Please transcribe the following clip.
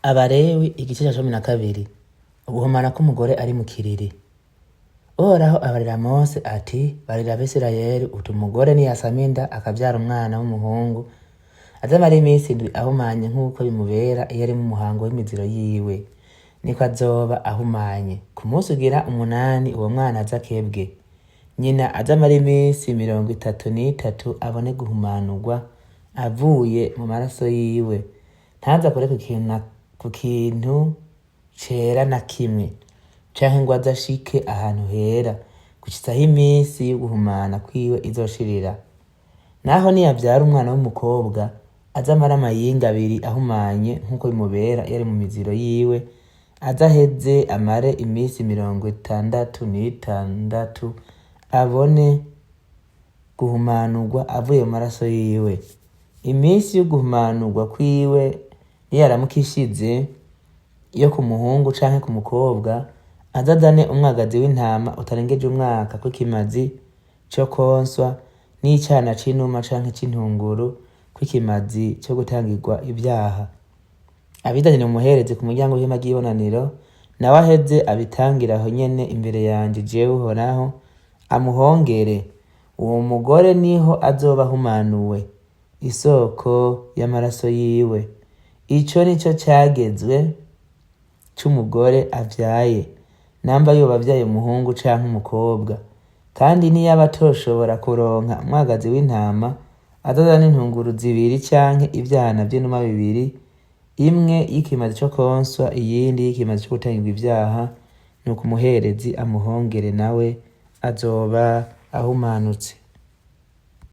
Abalewi igice ca 12. Uguhumana kw'umugore ari mu kiriri. Uhoraho abarira Mose ati: Barira Abisirayeli uti: Umugore niyasama inda akavyara umwana w'umuhungu, aze amare iminsi 7 ahumanye nk'uko bimubera iyo ari mu muhango w'imiziro yiwe, niko azoba ahumanye. Ku munsi ugira umunani uwo mwana aze akebwe, nyina aze amare iminsi 33 abone guhumanurwa avuye mu maraso yiwe. Ntaze akore ku kintu cera na kimwe, canke ngo aze ashike ahantu hera, gushitsa aho iminsi y'uguhumana kwiwe izoshirira. Naho niyavyara umwana w'umukobwa, aze amare amayinga 2 ahumanye nk'uko bimubera iyo ari mu miziro yiwe, aze aheze amare iminsi 66 abone guhumanurwa avuye mu maraso yiwe. Iminsi y'uguhumanurwa kwiwe niyaramuka ishize, iyo ku muhungu canke ku mukobwa, aze azane umwagazi w'intama utarengeje umwaka kw'ikimazi co konswa, n'icana c'inuma canke c'intunguru kw'ikimazi co gutangirwa ivyaha. Abizanire umuherezi ku muryango w'ihema ry'ibonaniro, nawe aheze abitangire aho nyene imbere yanje jewe Uhoraho, amuhongere. Uwo mugore niho azoba ahumanuwe, isoko y'amaraso yiwe. Ico nico cagezwe c'umugore avyaye, namba yoba avyaye umuhungu canke umukobwa. Kandi niyaba atoshobora kuronka umwagazi w'intama, aze azane intunguru zibiri canke ivyana vy'inuma bibiri, imwe y'ikimazi co konswa, iyindi y'ikimazi co gutangirwa ivyaha. Nuko umuherezi amuhongere, nawe azoba ahumanutse.